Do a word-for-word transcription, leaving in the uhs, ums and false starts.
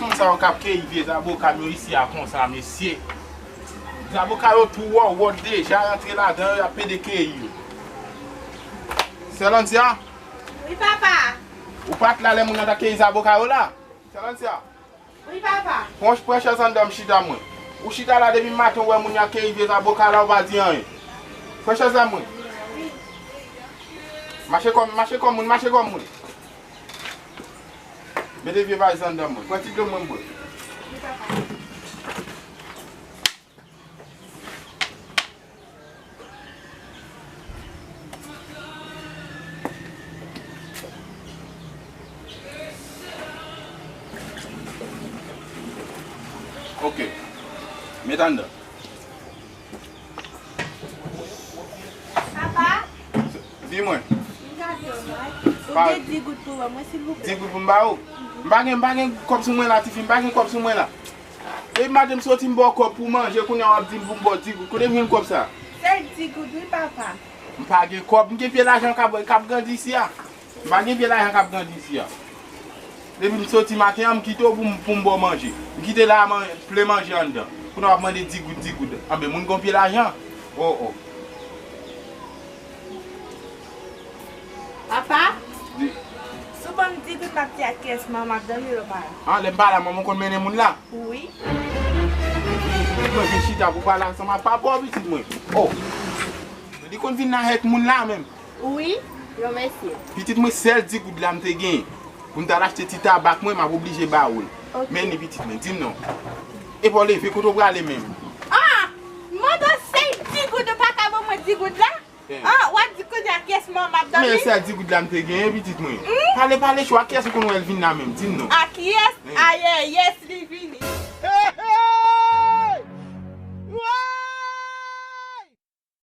Moun sa yo k ap keyi vye zaboka m yo isi a konsa, mesye. Zaboka yo tou wòwòt deja, rantre ladan yo, y ap pede keyi yo. Sè Landia? Wi, papa. Ou pa t la lè moun nan t ap keyi zaboka yo la? Sè Landia? Wi, papa. Pran, pran chèz anndan m chita mwen. Ou chita la depi maten, ou wè moun y ap keyi vye zaboka la, ou pa di anyen. Pran chèz la mwen. Mache kòm, mache kòm moun, mache kòm moun. Mete vye valiz anndan mwen. Pran ti dlo mwen bwè. Ok. Met anndan. Papa, di mwen. M gade w la. Ou gen di goud pou mwen, silvouplè? Di goud pou m ba ou? M pa gen, m pa gen kòb sou mwen la, tifi, m pa gen kòb sou mwen la. Depi maten m soti m ba w kòb pou manje, kounye a w ap di m pou m ba w di goud. Kote m jwenn kòb sa? Sèl di goud, wi, papa. M pa gen kòb, m gen pye lajan k ap, k ap grandi isi a. M pa gen pye lajan k ap grandi isi a. Depi m soti maten an, m kite w pou m, pou m ba w manje. M kite la a, man-, plen manje anndan. Kounye a w ap mande di goud, di goud. Anben, moun gon pye lajan. Oh, oh. Papa, di, si w ban m di goud, m ap di a kiyès manman m ap dòmi lè w pa la. Ah, lè m pa la, manman w konn mennen moun la? Wi. Mwen vin chita pou pale ansanm ak papa w, pitit mwen. Oh. Li konn vin la avèk moun la menm. Wi, yon mesye. Pitit mwen, sèl di goud la m te genyen. Pou m t al achte ti tabak mwen, m ap oblije ba ou l. Ok. Men li, pitit mwen, di m non. Epa w leve, kote w prale menm? Ah! M mande w sèl di goud, ou pa ka ban mwen di goud la? Eh. Ah, w ap di kounye a kiyès manman m ap dòmi? Men sèl di goud la m te genyen, pitit mwen. Hmm? Pale, pale cho, a kiyès ou konn wè l vin la menm? Di m non. A kiyès? Eh. Ayè, yès, li vini.